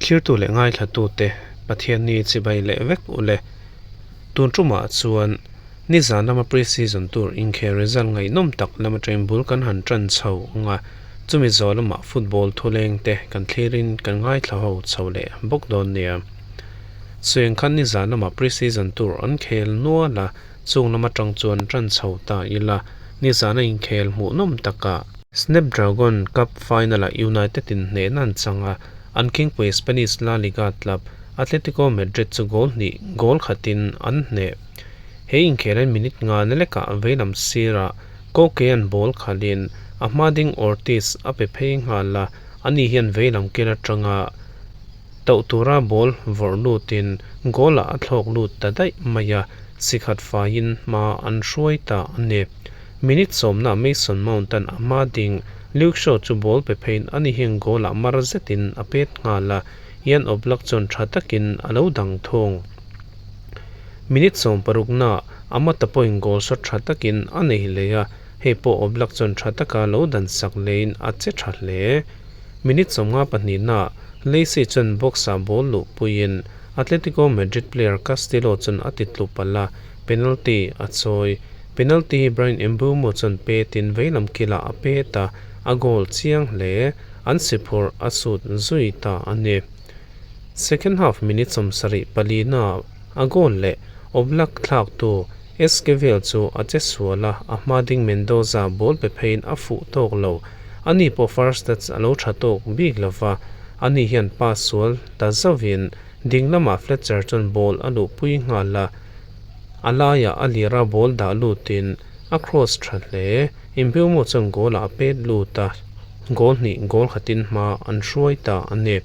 Thlirtu leh ngaithlatute Pathianni chibai leh vek u le. Tun tumah chuan nizan lama pre-season tur inkhel result ngaihnawm tak lam atangin bul kan han tan chho ang a, chumi zawh lamah football thuleng te kan thlirin kan ngaithla ho chho leh bawk dawn nia. Suieng khan nizan lamah pre-season tur an khel nual a, chung lam atang chuan tan chho ta ila, nizana inkhel hmuhnawm takah Snapdragon Cup final-ah United in hnehna an chang a, an khingpui Spanish La Liga club Atletico Madrid chu goal hnih goal khatin an hneh. He inkhelain minute nga na lekah veilam sirah Koke-a'n ball khalhin a hma ding Ortiz a pe phei nghal a, ani hian veilam kel atanga tauh tura ball vawrh lutin goal-ah a thlawk lut ta daih mai a, sikhat faiin hma an hruai ta a ni. Minute sawmna Mason Mount-a'n a hma ding Luke Shaw chu ball pe pheiin ani hian goal-ah mar zetin a pet nghal a, Jan Oblak chuan tha takin a lo dang thung. Minute sawmparukna Amata pawhin goal shot tha takin a nei leh a, hei pawh Oblak chuan tha taka lo dan sak leiin a che tha hle. Minute sawmnga pahnihna Lacey chuan box-ah ball luhpuiin Atletico Madrid player Castillo chuan a ti tlu palh a, Penalty a chawi. Penalty hi Bryan Mbeumo chuan petin veilam kilah a pet a, a goal chiang hle. An si phurh a sut zui ta a ni. Second half minute 75 na a goal leh Oblak thlaktu Esquivel chu a che sual a, a hma ding Mendoza ball pe pheiin a fuh tawk lo. Ani pawh first touch a lo tha tawk bik lova, ani hian pass sual ta zauhin Ding lamah Fletcher chuan ball a luhpui nghal a, a laiah a lira ball dah lutin a cross tha hle. Mbeumo chuan goal ah a pet lut a, goal hnih goal khatin hma an hruai ta a ni.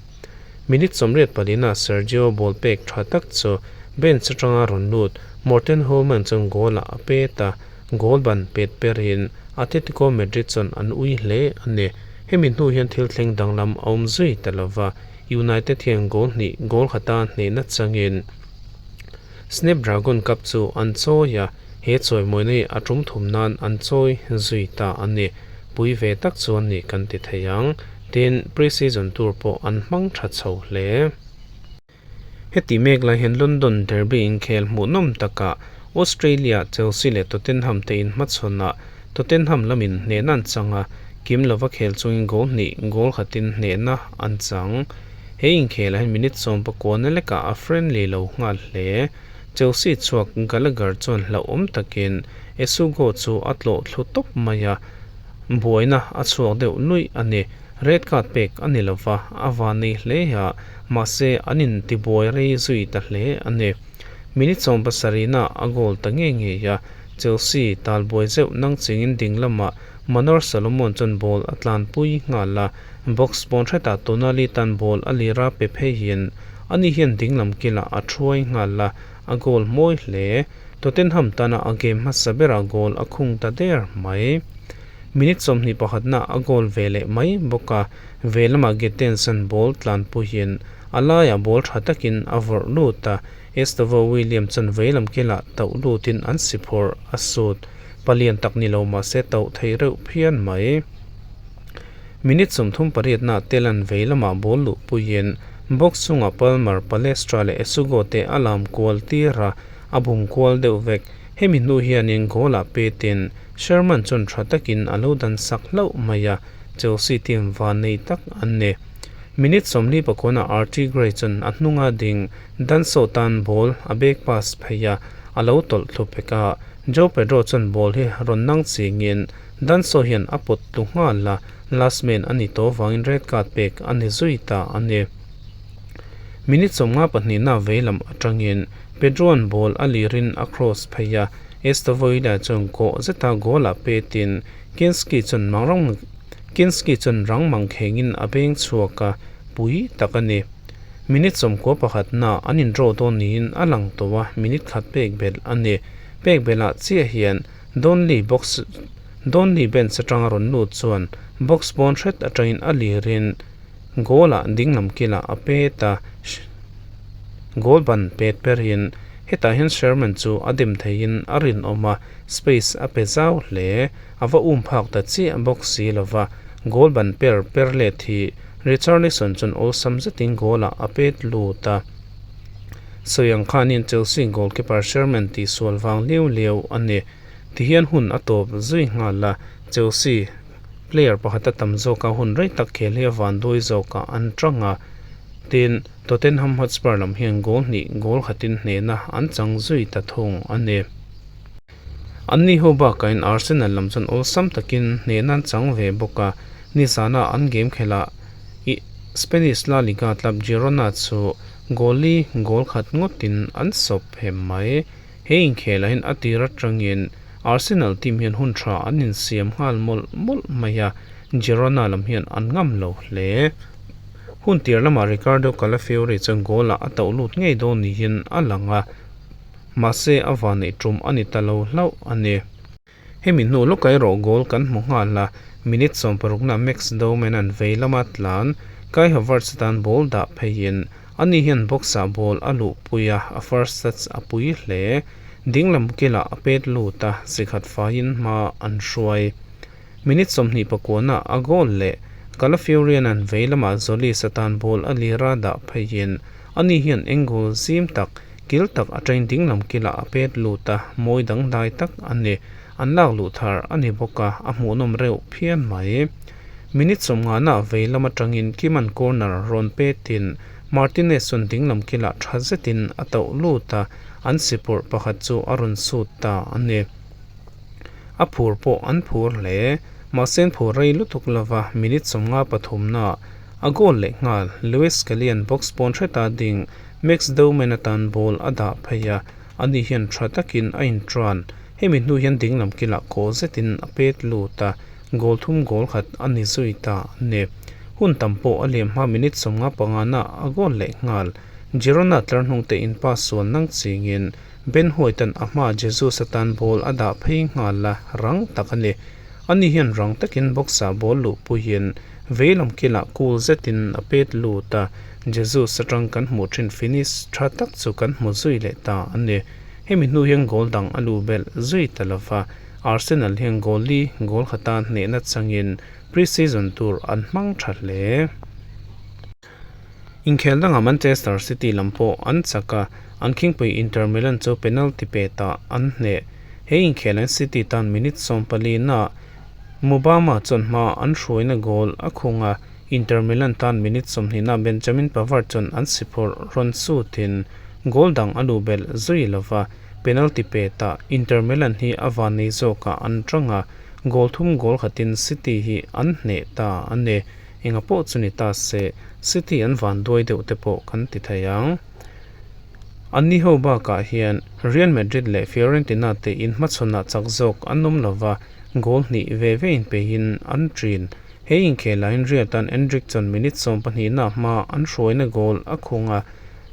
Minute 84 ah Sergio ball pek tha tak chu bench atanga rawn lut Morten Hjulmand chuan goal ah a pet a, goal ban pet perin Atletico Madrid chuan an ui hle a ni. Hemi hnu hian thil thleng danglam a awm zui ta lova. United hian goal hnih goal khata hnehna changin Snapdragon Cup chu an chawi a, he chawimawina hi a tum thum nan an chawi zui ta a ni. Pui ve tak chuan ni kan ti thei ang. Tin, pre-season tour pawh an hmang tha chho hle. Heti mek lai hian London Derby inkhel hmuhnawm takah Australia Chelsea leh Tottenham te inhmachhawnah Tottenham lamin hnehna an chang a, kim lova khel chungin goal hnih goal khatin hnehna an chang. He inkhelah hian minute 19 na lekah a friendly lo nghal hle. Chelsea chhuak Gallagher chuan hlauhawm takin Essugo chu a tlawh thlu tawp mai a, buaina a chhuak deuh luih a ni. Red card pek a ni lova, a van nei hle a, mahse an intibuai rei zui ta hle a ni. Minute 70 na a goal ta ngei ngei a, Chelsea talbuai zeuh nang chingin ding lamah Manor Solomon chuan ball a tlanpui nghal a, box pawn hretah Tonali tan ball a lira pe pheiin ani hian ding lam kilah a thuai nghal a, a goal mawi hle. Tottenham tana a game hmasa berah goal a khung ta der mai. Minute 21 na a goal ve leh mai bawk a, ve lamah Gittens an ball tlanpuiin a laiah ball tha takin a vawrh lut a, Estevao William chuan veilam kilah tauh lutin an si phawrh a sut. Palian tak ni lo mahse tauh thei reuh phian mai. Minute 38 na Telan vei lamah ball luhpuiin box chungah Palmer, Palestra leh Essugo te a lam kual tir a, a bum kual deuh vek. Hemi hnu hianin goal-ah petin Sherman chuan tha takin a lo dan sak hlauh mai a, Chelsea team van nei tak an ni. Minute 49 ah Archie Gray chuan a hnunga ding Danso tan ball a back pass phei a, a lo tawlh thlu pek a. Joao Pedro chuan ball hi rawn nang chingin Danso hian a pawt tlu nghal a, last man a ni tawh vangin red card pek a ni zui ta a ni. Minute 52 na veilam atangin Pedro-a'n ball a lirin a cross phei a, Estevao chuan kawh zeta goal-ah petin Kinski chuan mangrang Kinski chuan rang mang khengin a beng chhuak a, pui tak a ni. Minute 91 na an in-draw dawn niin a lang tawh a, minute khat pek belh a ni. Pek belhah chiah hian Donley box Donley bench atanga rawn lut chuan box pawn hret atangin a lirin goal-ah dinglam kilah a pet a, goal ban pet perin hetah hian Sherman chu a dem theihin a rinawm a, space a pe zau hle. A va um phak ta chiah bawk si lova, goal ban per per let hi. Richarlison chuan awlsam zetin goal-ah a pet lut a. Sawi ang khanin Chelsea goalkeeper Sherman tihsual vang liau liau a ni. Tihian hun a tawp zui nghal a, Chelsea player pakhata tam zawka hun rei tak khel hi a vanduai zawkah an tang a. Tin, Tottenham Hotspur lam hian goal hnih goal khatin hnehna an chang zui ta thung a ni. Anni ho bakain Arsenal lam chuan awlsam takin hnehna an chang ve bawk a, nizana an game khelhah i Spanish La Liga club Girona chu goal li goal khat ngawtin an sawp hem mai. He inkhelah hian a tir atangin Arsenal team hian hun tha an insiam nghal mawlh mawlh mai a, Girona lam hian an ngam lo hle. Hun tir lamah Riccardo Calafiori chuan goal-ah a tauh lut ngei dawn niin a lang a, mahse a vanneih tum a ni ta lo hlauh a ni. Hemi hnu lawkah erawh goal kan hmu nghal a, minute sawmparukna Max Dowman-a'n vei lama tlan Kai Havertz atan ball dah pheiin ani hian box-ah ball a luhpui a, a first touch a pui hle. Dinglam kilah a pet lut a, sikhat faiin hma an hruai. Minute 28 a goal leh Calafiorian-a'n vei lamah Tzolis atan ball a lira dah pheiin ani hian angle zim tak Kil tak atangin dinglam kilah a pet lut a, mawi dangdai tak a ni. An lak luh thar a ni bawk a, a hmuhnawm reuh phian mai. Minute 50 ah vei lam atangin Kiman corner rawn petin Martinez chuan dinglam kilah tha zetin a tauh lut a, an sipawrh pakhat chu a rawn sut ta a ni. A phur pawh an phur hle. Mahse an phur rei lutuk lova, minute 53 naah a goal leh nghal. Lewis Skelly-a'n box pawn hreta ding Max Dowman atan ball a dah phei a, ani hian tha takin a intran. Hemi hnu hian dinglam kilah kaw zetin a pet lut a, goal thum goal khat a ni zui ta a ni. Hun tam pawh a liam hma minute 55 na a goal leh nghal. Girona tlar hnungte in pass sual nang chingin Ben White-a'n a hmaa Jesus atan ball a dah phei nghal a, rang tak a ni. Ani hian rang takin box-ah ball luhpuiin veilam kilah cool zetin a pet lut a, Jesus atang kan hmuh thin finish tha tak chu kan hmu zui leh ta a ni. Hemi hnu hian goal dang a luh belh zui ta lova, Arsenal hian goal li goal khata hnehna changin pre-season tur an hmang tha hle. Inkhel dangah Manchester City lam pawh an chak a, an khingpui Inter Milan chu penalty petah an hneh. He inkhel an City tan minute 14 naah Mubama chuan hma an hruaina goal a khung a, Inter Milan tan minute 20 naah Benjamin Pavard chuan an siphurh rawn sutin goal dang a luh belh zui lova, penalty petah Inter Milan hi a vannei zawkah an tang a, goal thum goal khatin City hi an hneh ta a ni. Enga pawh chu ni ta se, City an van duai deuh te pawh kan ti thei ang. Anni ho bakah hian Real Madrid leh Fiorentina te inhmachhawnah chak zawk an awm lova, goal hnih ve ve inpeihin an ṭin. He inkhelaiin Real tan Endrick chuan minute 12 na hma an hruaina goal a khung a,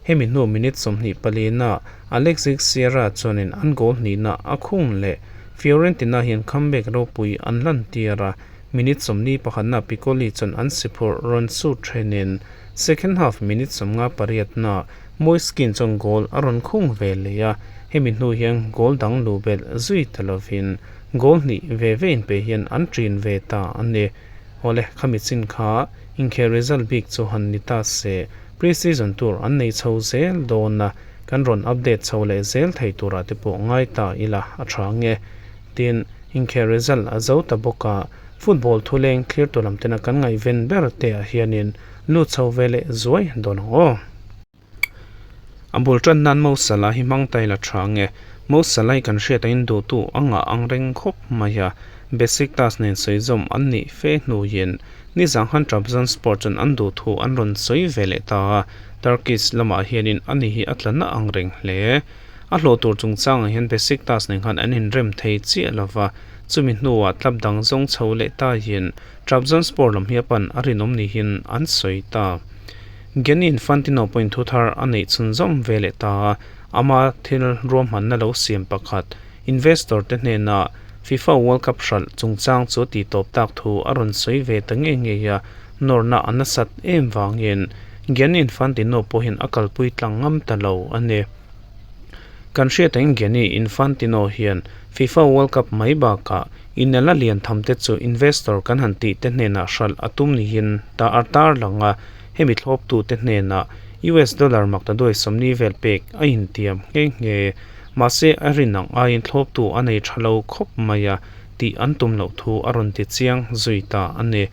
hemi hnu minute 24 na Alexis Sierra chuanin an goal hnihna a khung leh. Fiorentina hian comeback ropui an lantir a, Minute 41 na Piccoli chuan an siphurh rawn shoot thenin second half minute 58 na Moise Kean chuan goal a rawn khung ve leh a, hemi hnu hian goal dang luh belh zui ta lovin goal hnih ve ve inpe hian an ṭin ve ta a ni. Awle, khami chin kha inkhel result bik chu han ni ta se, pre-season tur an nei chho zel dawn a, kan rawn update chho leh zel thei turah te pawh ngai ta ila a ṭha nge. Tin, inkhel result a zo ta bawk a, football thuleng thlirtu lam tena kan ngaihven ber te ah hianin lut chho ve leh zuai dawn ang aw. A bul tan nan Mo Salah hi hmang ta ila tha nge? Mo Salah hi kan hriat angin duhtu a ngah ang reng khawp mai a, Besiktas nen sawi zawm an nih fe hnuin nizang khan Trabzonspor chuan an duhthu an rawn sawi ve leh ta a, Turkish lamah hianin ani hi a tla na ang reng hle. A hlawh tur chungchangah hian Besiktas nen khan an inrem thei chiah lova, chumi hnuah club dang zawng chho leh ta hian Trabzonspor lam hi a pan a rinawm niin an sawi ta. Gianni Infantino pawhin thu thar a neih chhunzawm ve leh ta a, ama thil ruahmanna lo siam pakhat, investor te hnenah FIFA World Cup hralh chungchang chu a tih tawp tak thu a rawn sawi ve ta ngei ngei a, nawrna a nasat em vangin Gianni Infantino pawhin a kalpui tlang ngam ta lo a ni. Kan hriat angin Gianni Infantino hian FIFA World Cup mai bakah inelna lian tham te chu investor kan han tih te hnenah hralh a tum niin ta a tarlang a, hemi thlawptu te hnenah US dollar maktaduai 40 vel pek a intiam nghe nghe. Mahse a rin ang aiin thlawptu a nei tha lo khawp mai a tih an tum loh thu a rawn ti chiang zui ta a ni.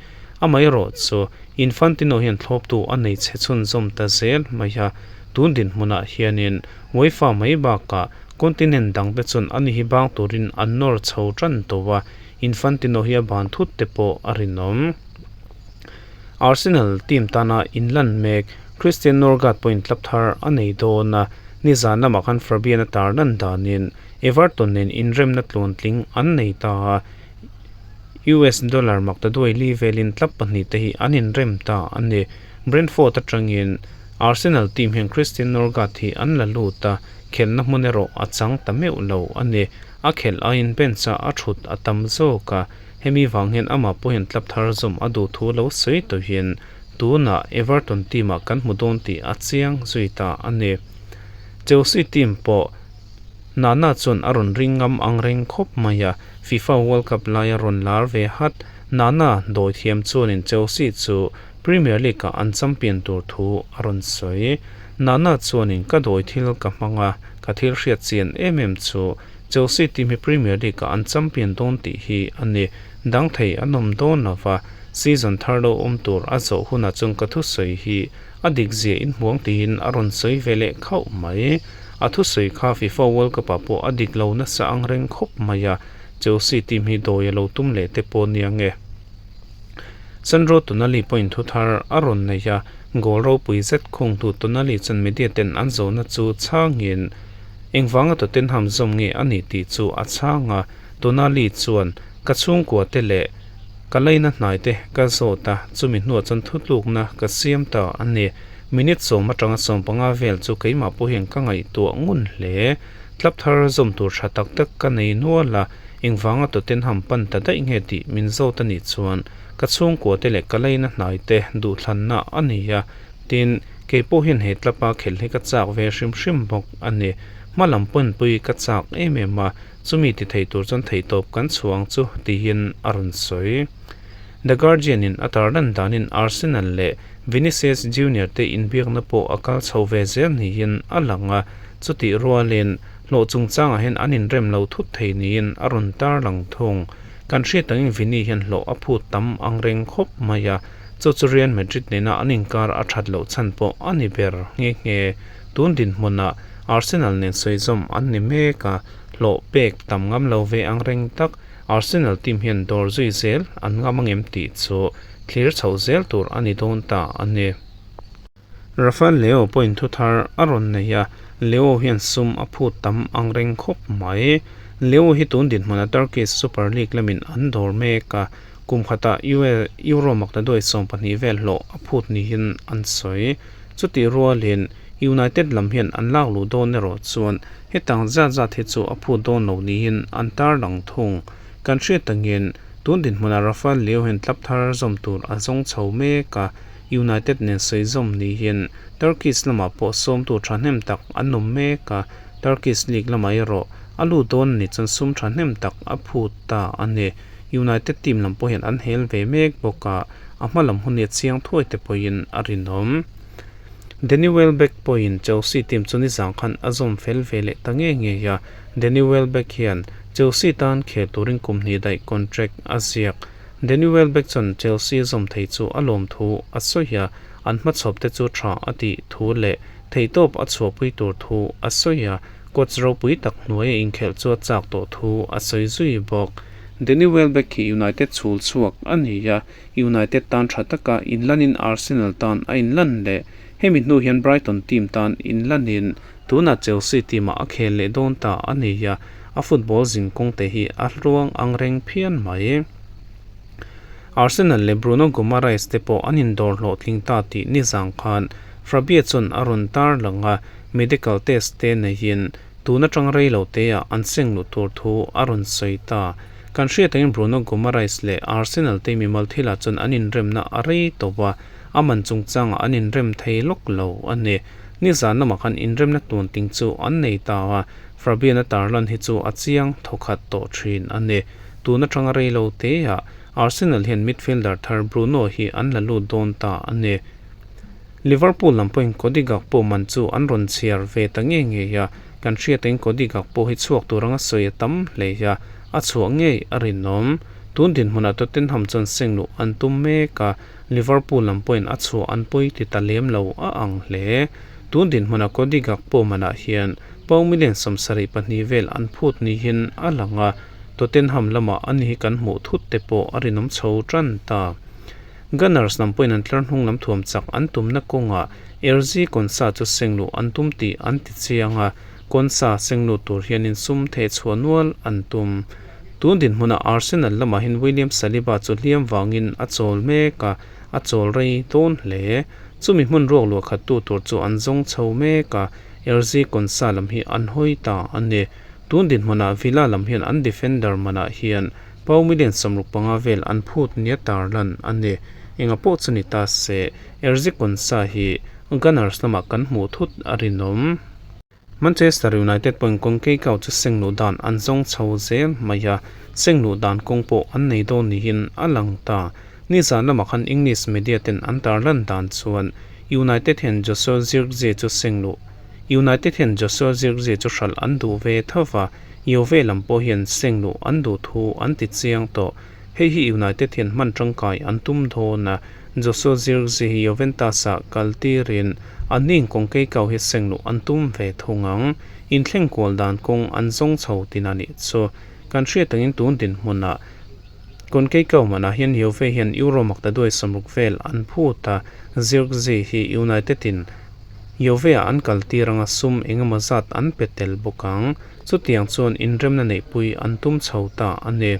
Amaherawhchu Infantino hian thlawptu a nei chhe chhunzawm ta zel mai a, tun dinhmunah hianin UEFA mai bakah continent dangte chuan ani hi bang turin an nawr chho tan tawh a, Infantino hi a ban thut te pawh a rinawm. Arsenal team tana inlan mek Christian Norgaard pawhin club thar a nei dawn a, nizan lamah khan Fabian a tarlan danin Everton nen inremna tluantling an nei ta a, US dollar maktaduai li velin club pahnihte hi an inrem ta a ni. Brentford atangin Arsenal team hian Christian Norgaard hi an la lut a, khelhna hmun erawh a chang ta meuh lo a ni. A khelh aiin bench-ah a thut a tam zawk a, hemi vang hian amah pawh hian club thar zawm a duh thu lo sawi tawhin tunah Everton team-ah kan hmu dawn tih a chiang zui ta a ni. Chelsea team pawh Nana chuan a rawn ring ngam ang reng khawp mai a, FIFA World Cup laia rawn lar ve hat Nana dawithiam chuanin Chelsea chu Premier League-ah an champion tur thu a rawn sawi. Nana chuanin ka dawi thil ka hmang a, ka thil hriat chian em em chu Chelsea team hi Premier League-ah an champion dawn tih hi a ni. Dang thei an awm dawn lo va, season thar lo awm tur a zawh hunah chuan ka thusawi hi a dik zia inhmuang tiin a rawn sawi ve leh khauh mai. A thusawi kha FIFA World Cup-ah pawh a dik lo nasa ang reng khawp mai a, Chelsea team hi dawi a lo tum leh te pawh nia nge. Sandro Tonali pawhin thu thar a rawn nei a, goal ropui zet khungtu Tonali chuan media ten an zawhna chu chhangin engvanga Tottenham zawm nge a nih tih chu a chhang a, Tonali chuan, Ka chhungkua te leh ka laina hnai te ka zawt a, chumi hnuah chuan thutlukna ka siam ta a ni. Minute 10 atanga 15 vel chu keimah pawh hian ka ngaihtuah ngun hle. Club thar zawm tur tha tak tak ka nei nual a, Engvanga Tottenham pan ta daih nge tih min zawt a nih chuan ka chhungkua te leh ka laina hnai te duhthlanna a ni a, tin, kei pawh hian he club a khelh hi ka chak ve hrim hrim bawk a ni. Hma lam pawnpui ka chak em em a, chumi ti thei tur chuan theihtawp kan chhuang chu tiin a rawn sawi. The Guardian in a tarlan danin Arsenal leh Vinicius Junior te inbiakna pawh a kal chho ve zel niin a lang a, chutih rualin Hlawh chungchangah hian an inrem lo thut thei niin a rawn tarlang thung. Kan hriat angin Vini hian hlawh a phut tam ang reng khawp mai a, chu chu Real Madrid nena an inkar a that loh chhan pawh a ni ber nghe nghe. Tun dinhmunah Arsenal nen sawizawm an ni mek a, hlawh pek tam ngam lo ve ang reng tak Arsenal team hian dawr zui zel an ngam angem tih chu thlir chhoh zel tur a ni dawn ta a ni. Rafael Leo pawhin thu thar a rawn nei a, Leo hian sum a phut tam ang reng khawp mai. Leo hi tun dinhmuna Turkish Super League lamin an dawr mek a, kum khatah Euro maktaduai 12 vel hlawh a phut niin an sawi. Chutih rualin United lam hian an lak luh dawn erawh chuan hetang zat zat hi chu a phut dawn lo niin an tarlang thung. Kan hriat angin tun dinhmuna Rafael Leo hian club thar zawm tur a zawng chho mek a, United nen sawizawm niin Turkish lamah pawh sawmtu thahnem tak an awm mek a, Turkish League lamah erawh a lut dawn a nih chuan sum thahnem tak a phut ta a ni. United team lam pawh hian an hel ve mek bawk a, a hma lam hun hi a chiang thuai te pawhin a rinawm. Danny Welbeck pawhin Chelsea team chu nizang khan a zawm fel ve leh ta ngei ngei a, Danny Welbeck hian Chelsea tan khel turin kum hnih daih contract a ziak. Danny Welbeck chuan Chelsea zawm thei chu a lawm thu a sawi a, an hmachhawp te chu tha a tih thu leh theihtawp a chhuahpui tur thu a sawi a, coach ropui tak hnuaia inkhelh chu a chak tawh thu a sawi zui bawk. Danny Welbeck hi United chhul chhuak a ni a, United tan tha taka inlanin Arsenal tan a inlan leh hemi hnu hian Brighton team tan inlanin tunah Chelsea team ah a khel leh dawn ta a ni a, a football zinkawng te hi a hluang ang reng phian mai. Arsenal leh Bruno Guimaraes te pawh an indawr hlawhtling ta tih nizang khan Fabia chuan a rawn tarlang a, medical test te neihin tun atang rei lo te ah an seng luh tur thu a rawn sawi ta. Kan hriat angin Bruno Guimaraes leh Arsenal te mimal thilah chuan an inremna a rei tawp a, A man chungchangah an inrem thei lawk lo a ni. Nizan lamah khan inremna tluanting chu an nei ta a, Fabian-a tarlan hi chu a chiang thawkhat tawh thin a ni. Tun atanga rei lo teah Arsenal hian midfielder thar Bruno hi an la lut dawn ta a ni. Liverpool lam pawhin Cody Gakpo man chu an rawn chhiar ve ta ngei ngei a, kan hriatin Cody Gakpo hi chhuak tur anga sawi a tam hle a, a chhuah ngei a rinawm. Tun dinhmunah Tottenham chuan seng luh an tum mek a, Liverpool lam pawhin a chhuah an pawi ti ta lem lo a ang hle. Tun dinhmunah Cody Gakpo manah hian pound million 72 vel an phut niin a lang a, Tottenham lamah ani hi kan hmuh thut te pawh a rinawm chho tan ta. Gunners lam pawhin an tlar hnung lam thuam chak an tumna kawngah Erzi Konsa chu seng luh an tum tih an ti chiang a, Konsa seng lut tur hianin sum theh chhuah nual an tum. Tun dinhmunah Arsenal lamah hian William Saliba chu hliam vangin a chawl mek a, a chawl rei dawn hle. Chumi hmun ruak luah khat tu tur chu an zawng chho mek a, Erzi Konsa lam hi an hawi ta a ni. Tun dinhmunah Villa lam hian an defender manah hian pau million 65 vel an phut nia tarlan a ni. Enga pawh chu ni ta se, Erzi Konsa hi Gunners lamah kan hmuh thut a rinawm. Manchester United pawhin kawng keikau chu seng luh dan an zawng chho zel mai a, seng luh dan kawng pawh an nei dawn niin a lang ta. Nizan lamah khan English media ten an tarlan dan chuan United hian Joshua Zirkzee chu seng luh United hian Joshua Zirkzee chu hralh an duh ve tho va, Juve lam pawh hian seng luh an duh thu an ti chiang tawh. Hei hi United hian hman tangkai an tum dawn a, Joshua Zirkzee hi Juventus-ah kal tirin an ni inkawng keikau hi seng luh an tum ve thung ang. Inthleng kual dan kawng an zawng chho tin a nih chu. Kan hriat angin tun dinhmunah Kawn keikau manah hian Juve hian Euro maktaduai 60 vel an phut a, Zirkzee hi United-in Juve-ah an kal tir anga sum eng emaw zat an pe tel bawk ang. Chutiang chuan inremna neihpui an tum chho ta a ni.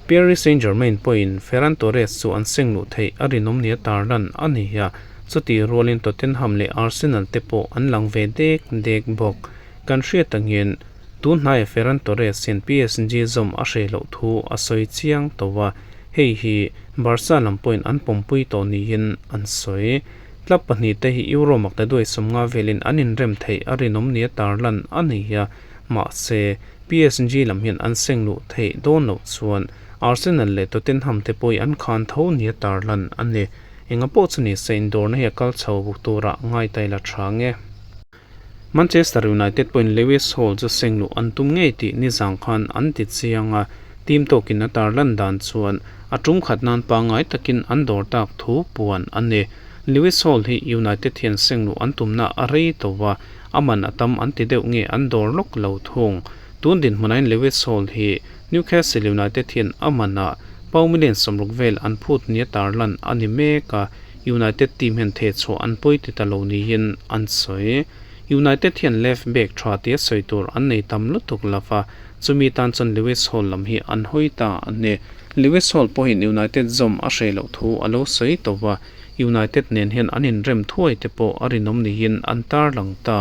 Paris Saint-Germain pawhin Ferran Torres chu an seng luh theih a rinawm nia tarlan a ni a, chutih rualin Tottenham leh Arsenal te pawh an lang ve dek dek bawk. Kan hriat angin tun hnaia Ferran Torres hian PSG zawm a hreh loh thu a sawi chiang tawh a, hei hi Barca lam pawhin an pawmpui tawh niin an sawi. Club pahnih te hi Euro maktaduai 50 velin an inrem theih a rinawm nia tarlan a ni a, mahse PSG lam hian an seng luh theih dawn loh chuan Arsenal leh Tottenham te pawh hi an khan tho nia tarlan a ni. Enga pawh chu ni se indawrna hi a kal chho turah ngaitai la tha nge. Manchester United pawhin Lewis Hall chu seng luh an tum ngei tih nizang khan an ti chiang a, team tawkin a tarlan dan chuan a tum khat nan pangngai takin an dawr tak thu puan a ni. Lewis Hall hi United hian seng luh an tumna a rei tawh a, a man a tam an ti deuh nge an dawr lawk lo thung. Tun dinhmunain Lewis Hall hi Newcastle United hian a manah pound million 60 vel an phut nia tarlan a ni mek a, United team hian theh chhuah an pawi ti ta lo niin an sawi. United hian left back tha tia sawi tur an nei tam lutuk lo va, chumi tan chuan Lewis Hall lam hi an hawi ta a ni. Lewis Hall pawhin United zawm a hreh loh thu a lo sawi tawh a, United nen hian an inrem thuai te pawh a rinawm niin an tarlang ta.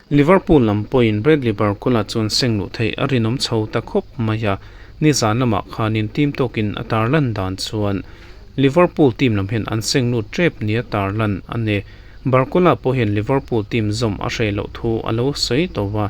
Liverpool lam pawhin Bradley Barcola chuan seng luh theih a rinawm chho ta khawp mai a, nizan lamah khanin team tawkin a tarlan dan chuan Liverpool team lam hian an seng lut tep nia tarlan a ni. Barcola pawh hian Liverpool team zawm a hreh loh thu a lo sawi tawh a,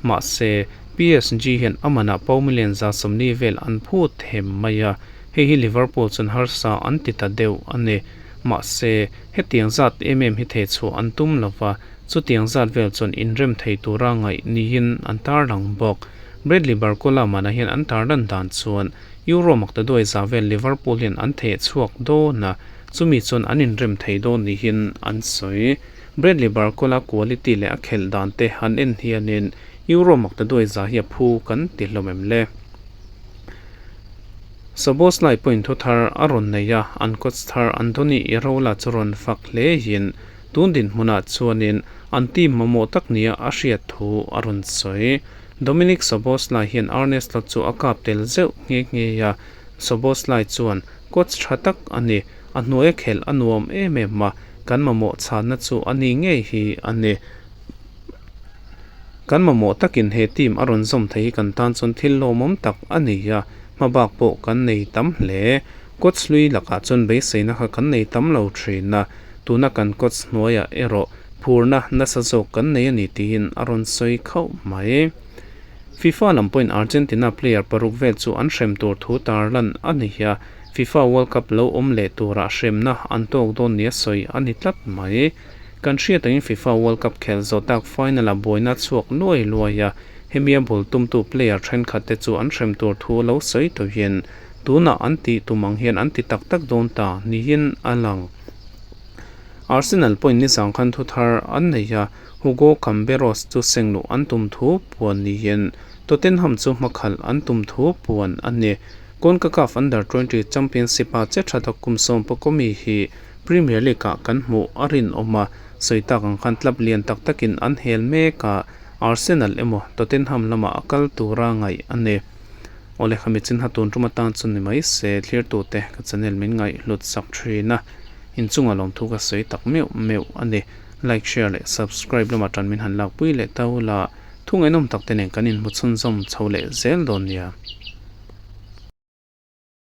mahse PSG hian a manah pound million 140 vel an phut them mai a, hei hi Liverpool chuan harsa an ti ta deuh a ni. Mahse hetiang zat em em hi theh chhuah an tum lova, Chutiang zat vel chuan inrem thei tura ngaih niin an tarlang bawk. Bradley Barcola manah hian an tarlan dan chuan Euro maktaduai za vel Liverpool hian an theh chhuak dawn a, chumi chuan an inrem thei dawn niin an sawi. Bradley Barcola quality leh a khelh dan te han en hianin Euro maktaduai za hi a phu kan ti hlawm em le? Szoboszlai pawhin thu thar a rawn nei a, an coach thar Andoni Iraola chu rawn fak hle in Tun dinhmunah chuanin an team mamawh tak nia a hriat thu a rawn sawi. Dominic Szoboszlai hian Arne Slot chu a kap tel zeuh nghe nghe a, Szoboszlai chuan, Coach tha tak a ni, a hnuaia khelh a nuam em em a, kan mamawh chhanna chu a ni ngei hi a ni. Kan mamawh takin he team a rawn zawm thei hi kan tan chuan thil lawmawm tak a ni a, hmabak pawh kan nei tam hle. Coach hlui lakah chuan beiseina kha kan nei tam lo thin a, tuna kan coach hnuaiah erawh phurna nasa zawk kan nei a ni tiin a rawn sawi khauh mai. FIFA lam pawhin Argentina player paruk vel chu an hrem tur thu tarlan a ni a, FIFA World Cup lo awm leh turah hremna an tawk dawn nia sawi a ni tlat mai. Kan hriat angin FIFA World Cup khelh zawh tak final-ah buaina a chhuak luai luai a, hemia bul tumtu player thenkhat te chu an hrem tur thu lo sawi tawhin tunah an tih tum ang hian an ti tak tak dawn ta niin a lang. Arsenal pawhin nizang khan thu thar an nei a, Hugo Camberos chu sengluh an tum thu puan niin Tottenham chu hmakhalh an tum thu puan a ni. Concacaf Under 20 Championship-a che tha tak kum sawmpakawmi hi Premier League-ah kan hmuh a rinawm a, sawi tak ang khan club lian tak takin an hel mek a, Arsenal emaw Tottenham lamah a kal tura ngaih a ni. Awle khami chinha tun tum atan chu ni mai se, thlirtute ka channel min ngaihhlut sak thin a, inchunga lawmthu ka sawi tak meuh meuh a ni. Like, share leh subscribe lamah tan min han lakpui leh ta ula, thu ngaihnawm tak te nen kan inhmu chhunzawm chho leh zel dawn nia.